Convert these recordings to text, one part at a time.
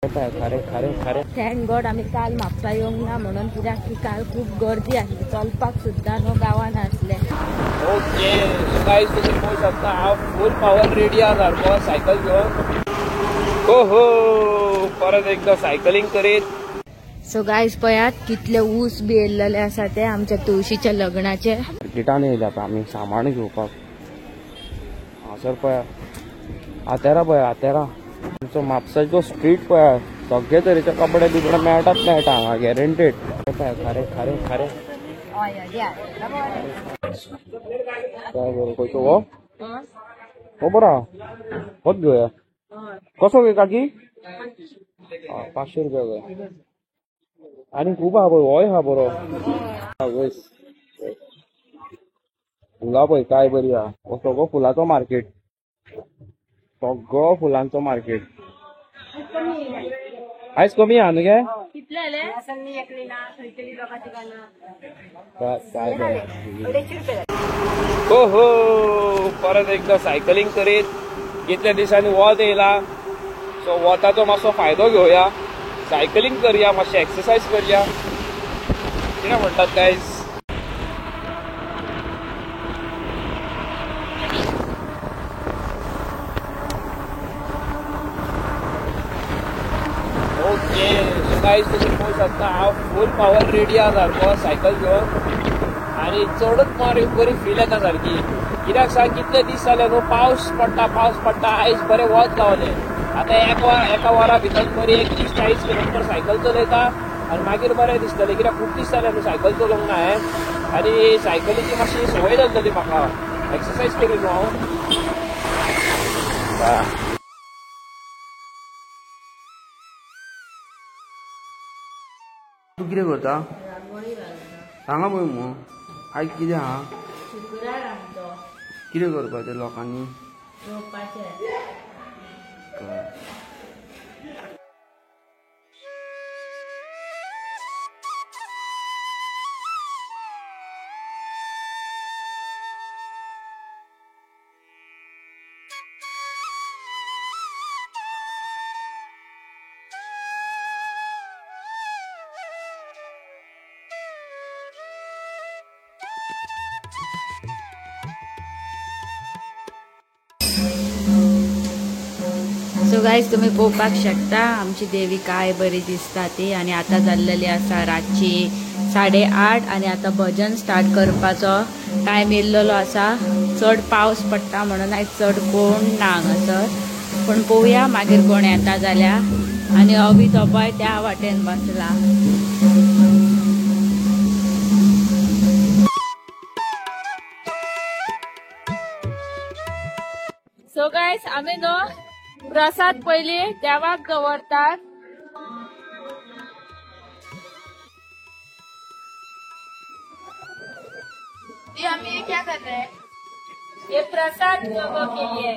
खारे खारे खारे. Thank God आमी काल म्हापसा येवंक ना म्हणून, कित्याक की काल खूब गर्दी आसली, चलपाक सुद्दां न्हू गांवान आसले. ओके सो गायज तुमी पळोवंक शकता हांव फूल पावर रेडी आहा सारको सायकल घेवन. हो हो परत एकदा सायकलिंग करीत. सो गायज पळयात कितले ऊस बी येयल्लेले आसा ते आमच्या तुळशीच्या लग्नाचे. मार्केटान येयल्या आमी सामान घेवपाक. हांगासर पळया आतेरा, पळया आतेरा आमचो म्हापसाचो स्ट्रीट पळया, सगळे तरेचे कपडे बिपडे मेळटात मेळटा हांगा गॅरंटेड. पळया खारे खारे खारे. काय बरो खंयचो हो? हो बरो आहा, होच घेवया. कसो गे काकी? 500 रुपया गे. आनी खूब आहा पळय, होय आहा बरो. वयस फुलां पळय काय बरी आहा. हो सगळो फुलांचो मार्केट, सगळो फुलांचो मार्केट. आयज कमी आहा न्हू गे? काय बरें. हो हो परत एकदा सायकलिंग करीत. कितल्या दिसांनी वत येयला, सो वताचो मातसो फायदो घेवया, सायकलिंग करया, मातशें एक्सरसायज करया. कितें म्हणटात गायज? ओके सो गायज तुमी पळोवंक शकता हांव फूल पावर रेडी आहा सारको सायकल घेवन. आनी चडूच मार बरी फील येता सारकी, कित्याक सांग कितले दीस जाले न्हू पावस पडटा पावस पडटा. आयज बरें वत गावलें. आतां एका वरा भितर बरी एक 30-40 किलोमिटर सायकल चलयता आनी मागीर बरें दिसतलें, कित्याक खूब दीस जाले न्हू सायकल चलोवंक ना हांवें. आनी सायकलीची मातशी संवय जातली म्हाका, एक्सरसायज केली न्हू हांव. तूं कितें करता सांगा पळय मगो. आयज कितें आहा? शुक्रार आमचो. कितें करपाचें लोकांनी? रोवपाचें. सो गायज तुम्ही पळोवपाक शकता आमची देवी काय बरी दिसता ती. आनी आतां जाल्लेली आसा रातची 8:30 आनी आतां भजन स्टार्ट करपाचो टायम येयल्लो आसा. चड पावस पडटा म्हणून आयज चड कोण ना हांगासर, पूण पळोवया मागीर कोण येता जाल्यार. आनी अवी तो पळय त्या वाटेन बसला. सो गायज आमी न्हू प्रसाद पयली देवाक दवरतात. ये हम ये क्या कर रहे हैं? ये प्रसाद लोगों के लिए.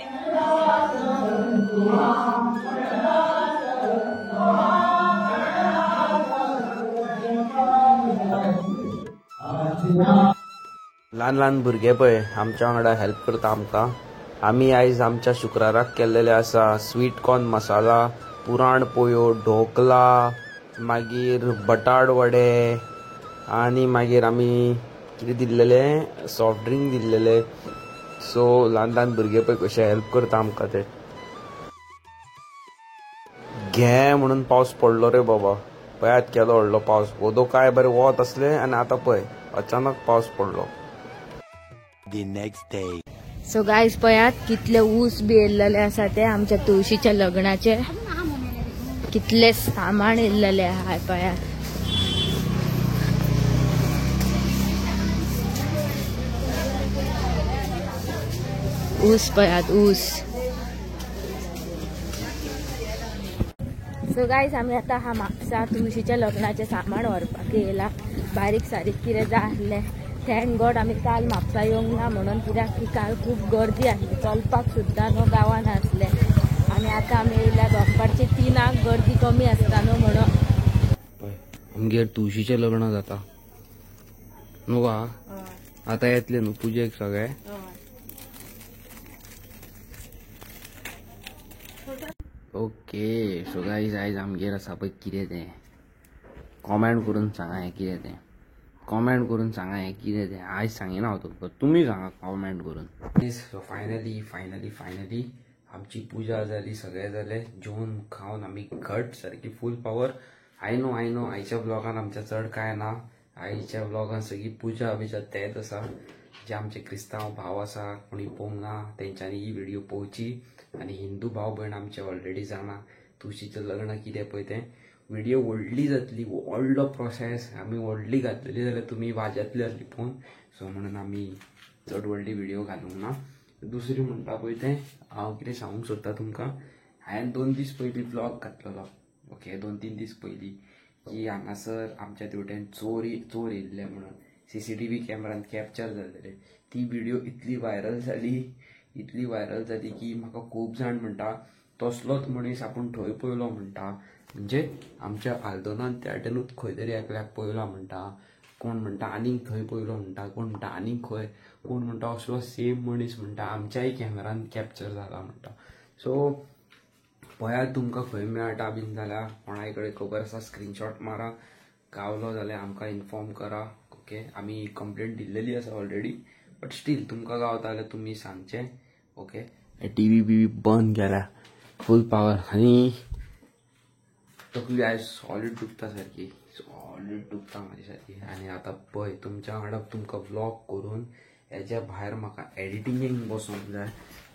ल्हान ल्हान भुरगे पळय आमच्या वांगडा हेल्प करता आमकां. आमी आयज आमच्या शुक्राराक केल्लेले आसा स्वीट कॉर्न मसाला, पुराण पोयो, ढोकला, मागीर बटाट वडे आनी मागीर आमी कितें दिल्लेले सॉफ्ट ड्रिंक दिल्लेले. सो ल्हान ल्हान भुरगे पळय कशे हेल्प करता आमकां ते. घे म्हणून पावस पडलो रे बाबा, पळयात केलो व्हडलो पावस. ओदो काय बरें वत आसलें आनी आतां पळय अचानक पावस पडलो. The next day. So guys पळयात कितले ऊस बी येयल्लेले आसा ते आमच्या तुळशीच्या लग्नाचे. कितले सामान येयल्लेले आहा पळयात. ऊस पळयात ऊस. सो गायज आमी आतां हा म्हापसा तुळशीच्या लग्नाचें सामान व्हरपाक येयला. बारीक सारीक कितें जाय आसलें. Thank God आमी काल म्हापसा येवंक ना म्हणून, कित्याक की काल खूब गर्दी आसली, चलपाक सुद्दां न्हू गांवान आसले. आनी आतां आमी येयल्या दनपारचे 3 गर्दी कमी आसता न्हू म्हणून. आमगेर तुळशीचें लग्न जाता न्हू गा, आतां येतले न्हू पुजेक सगळे. ओके सो गायज आयज आमगेर आसा पळय कितें तें कॉमेंट करून सांगा हें कितें तें, कॉमेंट करून सांगा हें कितें तें. आयज सांगिना हांव तुमकां, तुमी सांगा कॉमेंट करून. सो फायनली फायनली फायनली आमची पुजा जाली, सगळें जालें, जेवन खावन आमी घट सारकी full power. I know I know आयच्या ब्लॉगान आमच्या चड कांय ना, आयच्या ब्लॉगान सगळी पुजा बिजा तेच आसा. जे आमचे क्रिस्तांव भाव आसा कोणी पळोवंक ना तेंच्यांनी ही व्हिडिओ पळोवची, आनी हिंदू भाव भयण आमचे ऑलरेडी जाणा तुळशीचें लग्न कितें पळय तें. व्हिडिओ व्हडली जातली, व्हडलो प्रोसेस आमी व्हडली घातलेली जाल्यार तुमी वाजतली आसली पळोवन, सो म्हणून आमी चड व्हडली व्हिडिओ घालूंक ना. दुसरी म्हणटा पळय तें हांव कितें सांगूंक सोदता तुमकां, हांवें 2 दीस पयलीं ब्लॉग घातलेलो, ओके 2-3 दीस पयलीं, की हांगासर आमच्या तेवटेन चोर येयल्ले म्हणून CCTV कॅमेरान कॅप्चर जाल्लेले. ती व्हिडिओ इतली व्हायरल जाली, इतली व्हायरल जाली की म्हाका खूब जाण म्हणटा तसलोच मनीस आपूण थंय पळयलो म्हणटा, म्हणजे आमच्या आल्दोनान त्या वाटेनूच खंय तरी एकल्याक पळयलो म्हणटा, कोण म्हणटा आनीक थंय पळयलो म्हणटा, कोण म्हणटा आनीक खंय, कोण म्हणटा असलो सेम मनीस म्हणटा आमच्याय कॅमेरान कॅप्चर जाला म्हणटा. सो पळयात तुमकां खंय मेळटा बीन जाल्यार कोणाय कडेन खबर आसा स्क्रीनशॉट मारा, गावलो जाल्यार आमकां इन्फॉर्म करा. ओके आमी कंप्लेंट दिल्लेली आसा ऑलरेडी, बट स्टील तुमकां गावता जाल्यार तुमी सांगचें. ओके टीव्ही बिवी बंद केल्या फूल पावर, आनी तकली आयज सॉलीड दुखता सारकी, सॉलीड दुखता म्हाजी सारकी. आनी आतां पळय तुमच्या वांगडा तुमकां व्लॉग करून हेज्या भायर म्हाका एडिटिंगेक बसोंक जाय,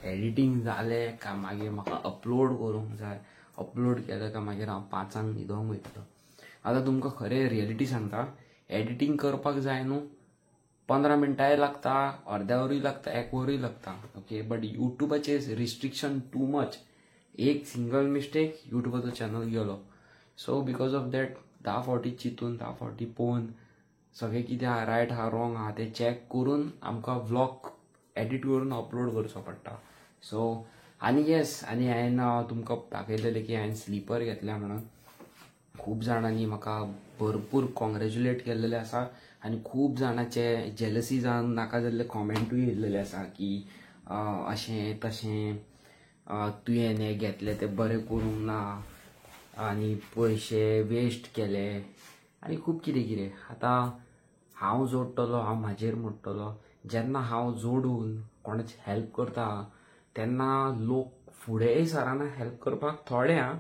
एडिटींग जालें काय मागीर म्हाका अपलोड करूंक जाय, अपलोड केलें काय मागीर हांव 5 न्हिदोंक वयतलो. आतां तुमकां खरें रियलिटी सांगता, एडिटींग करपाक जाय न्हू 15 मिनटांय लागता, अर्द्या वरूय लागता, 1 वरूय लागता. ओके बट युट्यूबाचेर रिस्ट्रिक्शन टू मच, एक सिंगल मिस्टेक युट्यूबाचो चॅनल गेलो. सो because of that 10 फावटी चिंतून 10 फावटी पळोवन सगळें कितें आहा रायट आहा रॉंग आहा तें चॅक करून आमकां व्लॉग एडिट करून अपलोड करचो पडटा. सो आनी येस, आनी हांवें तुमकां दाखयलेलें की हांवें स्लीपर घेतल्या म्हणून खूब जाणांनी म्हाका भरपूर कॉंग्रेच्युलेट केल्लेलें आसा, आनी खूब जाणांचे जेलसी जावन नाका जाल्ले कॉमेंटूय येयल्लेले आसा की अशें तशें तुवें हें घेतलें तें बरें करूंक ना आनी पयशे वेस्ट केले आनी खूब कितें कितें. आतां हांव जोडटलो, हांव म्हाजेर मोडटलो, जेन्ना हांव जोडून कोणाची हेल्प करता तेन्ना लोक फुडेंय सराना हेल्प करपाक, थोडे आं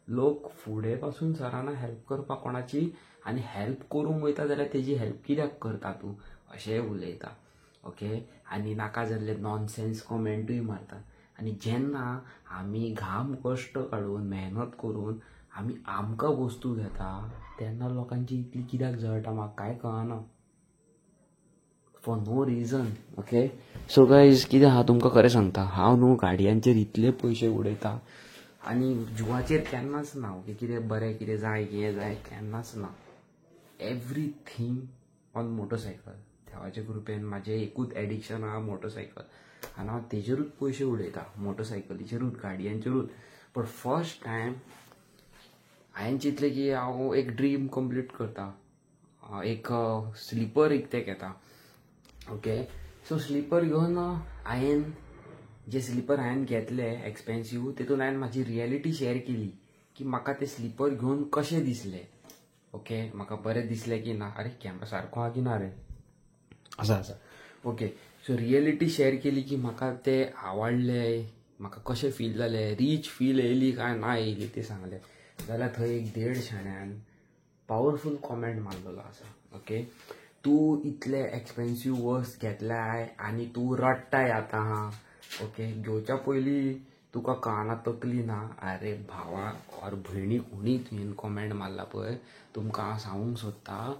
लोक फुडें पासून सराना हेल्प करपाक कोणाची, आनी हेल्प करूंक वयता जाल्यार तेजी हेल्प कित्याक करता तूं अशेंय उलयता. ओके आनी नाका जाल्ले नॉनसेन्स कॉमेंटूय मारता. आनी जेन्ना आमी घाम कश्ट काडून मेहनत करून आमी आमकां वस्तू घेता तेन्ना लोकांची इतली कित्याक जळटा म्हाका कांय कळना, for no reason. Okay so guys कितें आहा तुमकां खरें सांगता, हांव न्हू गाडयांचेर इतले पयशे उडयता आनी जिवाचेर केन्नाच ना. ओके कितें बरें कितें जाय कितें जाय केन्नाच ना, एवरीथींग ऑन मोटरसायकल. देवाच्या कृपेन म्हाजें एकूच एडिक्शन आहा मोटरसायकल, आनी हांव तेजेरूच पयशे उडयता, मोटरसायकलीचेरूच गाडयांचेरूच. बट फर्स्ट टायम हांवें चिंतलें की हांव एक ड्रीम कंप्लीट करता, एक स्लीपर विकतें घेता. ओके सो स्लीपर घेवन हांवें जे स्लीपर हांवें घेतले एक्सपेन्सीव तेतून हांवें म्हाजी रियलिटी शेअर केली की म्हाका ते स्लीपर घेवन कशें दिसलें. ओके म्हाका बरें दिसलें की ना, अरे कॅमेरा सारको आहा की ना रे, आसा आसा. ओके सो रियलिटी शेअर केली की म्हाका ते आवडले, म्हाका कशें फील जालें, रीच फील येयली काय ना येयली तें सांगलें. जाल्यार थंय एक 1.5 शाण्यान पावरफूल कॉमेंट मारलेलो आसा. ओके तूं इतले एक्सपेन्सीव वस्त घेतलाय आनी तूं रडटाय आतां. ओके घेवच्या पयलीं तुका कळना तकली ना. अरे भावा और भयणी कोणी तुवें कॉमेंट मारला पळय, तुमकां हांव सांगूंक सोदता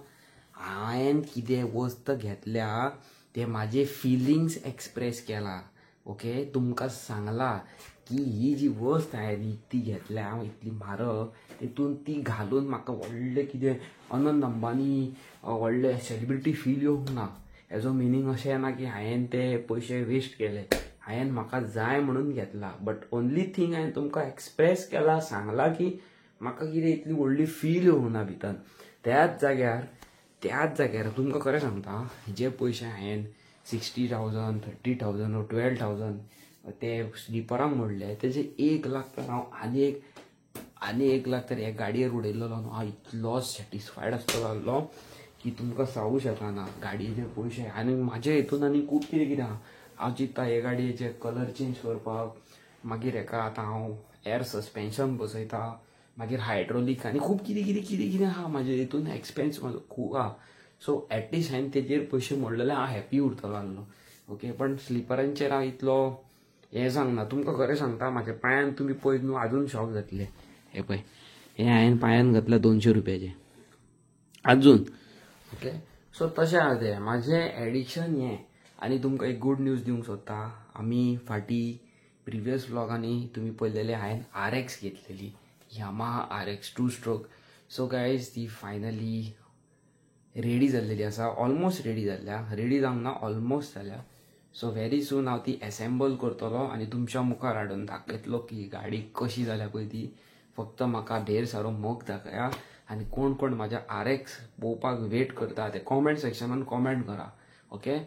हांवें कितें वस्त घेतल्या ते म्हाजे फिलिंग्स एक्सप्रेस केला. ओके तुमकां सांगला की ही जी वस्त हांवें विकती घेतल्या हांव इतली म्हारग, तितून ती घालून म्हाका व्हडलें कितें अनंत अंबानी व्हडलें सेलिब्रिटी फील येवंक ना. हेजो मिनींग अशें ना की हांवें ते पयशे वेस्ट केले, हांवें म्हाका जाय म्हणून घेतला. बट ओनली थींग हांवें तुमकां एक्सप्रेस केला, सांगला की म्हाका कितें इतली व्हडली फील येवंक ना भितर. त्याच जाग्यार तुमकां खरें सांगता, जे पयशे हांवें 60,000 30,000 वा 12,000 ते स्लिपरांक मोडले तेजे 1 लाख तर हांव आनी 1 लाख तर हे गाडयेर उडयल्लो न्हू, हांव इतलो सॅटिस्फायड आसतलो आहलो की तुमकां सांगू शकना. गाडयेचे पयशे आनी म्हाजे हितून आनी खूब कितें कितें आहा. हांव चिंत्ता हे गाडयेचे कलर चेंज करपाक, मागीर हेका आतां हांव एअर सस्पेन्शन बसयता, मागीर हायड्रोलीक आनी खूब कितें कितें कितें कितें आहा म्हाजे हितून. एक्सपेन्स म्हाजो खूब आहा. सो एटलिस्ट हांवें तेजेर पयशे मोडलेले हांव हॅपी उरतलो आहलो. ओके, पण स्लिपरांचेर हांव इतलो हें सांगना. तुमकां खरें सांगता, म्हाज्या पांयान तुमी पळयत न्हू आजून शॉक जातले. हे पळय, हे हांवें पांयान घातला 200 रुपयाचे आजून. ओके, सो तशें आहा तें म्हाजें एडिक्शन हें. आनी तुमकां एक गूड न्यूज दिवंक सोदता. आमी फाटीं प्रिवियस व्लॉगांनी तुमी पळयलेले हांवें RX घेतलेली, Yamaha RX 2 stroke. So guys ती फायनली रेडी जाल्लेली आसा, ऑलमोस्ट रेडी जाल्ल्या, रेडी जावंक ना, ऑलमोस्ट जाल्या. सो व्हेरी सून हांव ती एसेंबल करतलो आनी तुमच्या मुखार हाडून दाखयतलो की गाडी कशी जाल्या पळय ती. फक्त म्हाका ढेर सारो मोग दाखया आनी कोण कोण म्हाज्या RX पळोवपाक वेट करता ते कॉमेंट सेक्शनान कॉमेंट करा. ओके,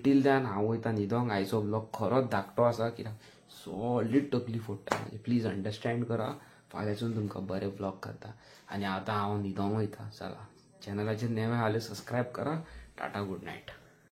टील दॅन हांव वयता न्हिदोंक. आयचो व्लॉग खरोच धाकटो आसा कित्याक सॉलीड तकली फोडटा म्हाजी. प्लीज अंडरस्टँड करा. फाल्यांसून तुमकां बरें व्लॉग करता आनी आतां हांव न्हिदोंक वयता. चला, चॅनलाचेर नवे आले सबस्क्रायब करा. Tata, good night.